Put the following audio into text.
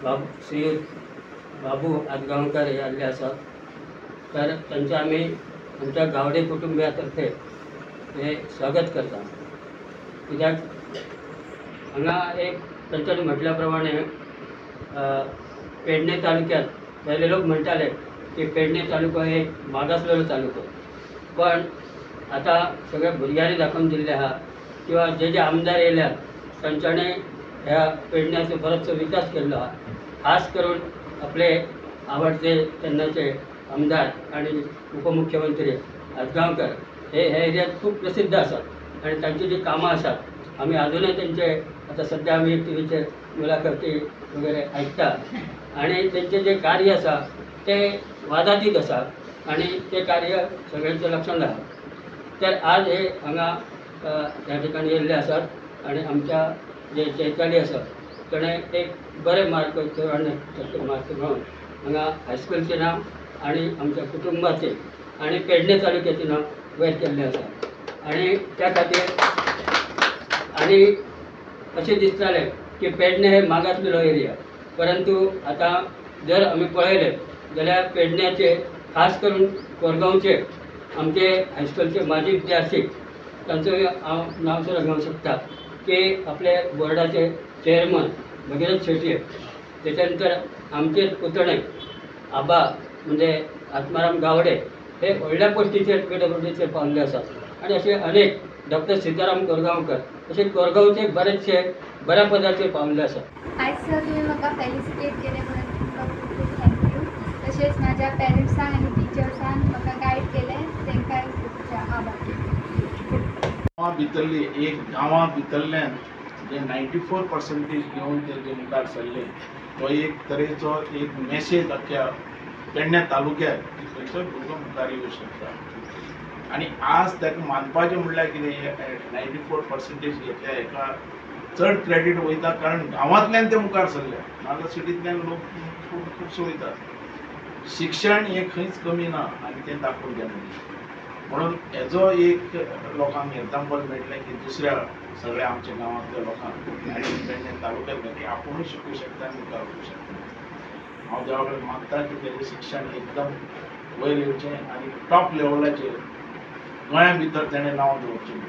बाबू श्री बाबू आजगांवकर हे आयिल्ले आसात. तर तांचे आमी आमच्या गावडे कुटुंबिया तर्फे हे स्वागत करता. कित्याक हांगा एक तांच्यानी म्हटल्या प्रमाणे पेडणे तालुक्यात पयले लोक म्हणटाले की पेडणे तालुको हे एक मागासलेलो तालुको, पण आतां सगळ्या भुरग्यांनी दाखोवन दिल्लें आहा किंवा जे जे आमदार येयल्यात तांच्यानी ह्या पेडण्याचो बरोचसो विकास केल्लो आहा. खास करून आपले आवडते तेन्नाचे आमदार आणि उपमुख्यमंत्री आजगांवकर हे ह्या एरियात खूब प्रसिद्ध आसात आणि तांची जी कामां आसात आमी आजुनूय तेंचे आतां सद्या आमी टीव्हीचेर मुलाखती वगैरे आयकता आणि तेंचें जें कार्य आसा तें वादातीत आसा आणि तें कार्य सगळ्यांच्या लक्षांत आहा. तर आज हे हांगा ह्या ठिकाणी येयल्ले आसात आणि आमच्या जे चैताली आसा ताणें एक बरे मार्क 94% मार्क मेळोवन हांगा हायस्कुलचें नांव आणि आमच्या कुटुंबाचें आणि पेडणे तालुक्याचें नांव वयर केल्लें आसा. आणि त्या खातीर आणि अशें दिसतालें की पेडणे हे मागासलेलो एरिया, परंतु आतां जर आमी पळयलें जाल्यार पेडण्याचे खास करून कोरगांवचे आमचे हायस्कुलचे माजी विद्यार्थी तांचो हांव नांव सुद्दां घेवंक शकता की आपले बोर्डाचे चेअरमन भगीरथ शेटये, त्याच्या नंतर आमचे पुतणे आबा म्हणजे आत्माराम गावडे हे व्हडल्या पोस्टीचेर पीडब्ल्यूडीचेर पावल्ले आसात आनी अशे अनेक डॉक्टर सीताराम कोरगांवकर असे कोरगांवचे बरेचशे बऱ्या पदाचेर पावल्ले आसात. आयज सर तुमी म्हाका फेलिसिटेट केलें म्हणून तुमकां खूब खूब thank you. तशेंच म्हाज्या पेरंट्सान आनी टिचर्सान म्हाका गायड केलें तांकांय खूब आभार. गांवां भितरली एक गांवां भितरल्यान जे 94% घेवन ते जे मुखार सरले तो एक तरेचो एक मेसेज अख्ख्या पेडण्या तालुक्याक की खंयचोय भुरगो मुखार येवं शकता. आनी आज ताका मानपाचें म्हणल्यार कितें 94% घेतल्या हेका चड क्रेडीट वयता, कारण गांवांतल्यान ते मुखार सरले, नाजाल्यार सिटींतल्यान लोक खूब खुबसो वयता. शिक्षण हें खंयच कमी ना आनी तें दाखोवन दिलें. म्हणून हेजो एक लोकांक एग्जाम्पल मेळटलें की दुसऱ्या सगळ्या आमच्या गांवांतल्या लोकांक आनी पेडणे तालुक्यांतल्या की आपुणूय शिकूंक शकता आनी मुखार वचूंक शकता. हांव देवा कडेन मागता की तेजें शिक्षण एकदम वयर येवचें आनी टॉप लेवलाचेर गोंया भितर तेणें नांव दवरचें.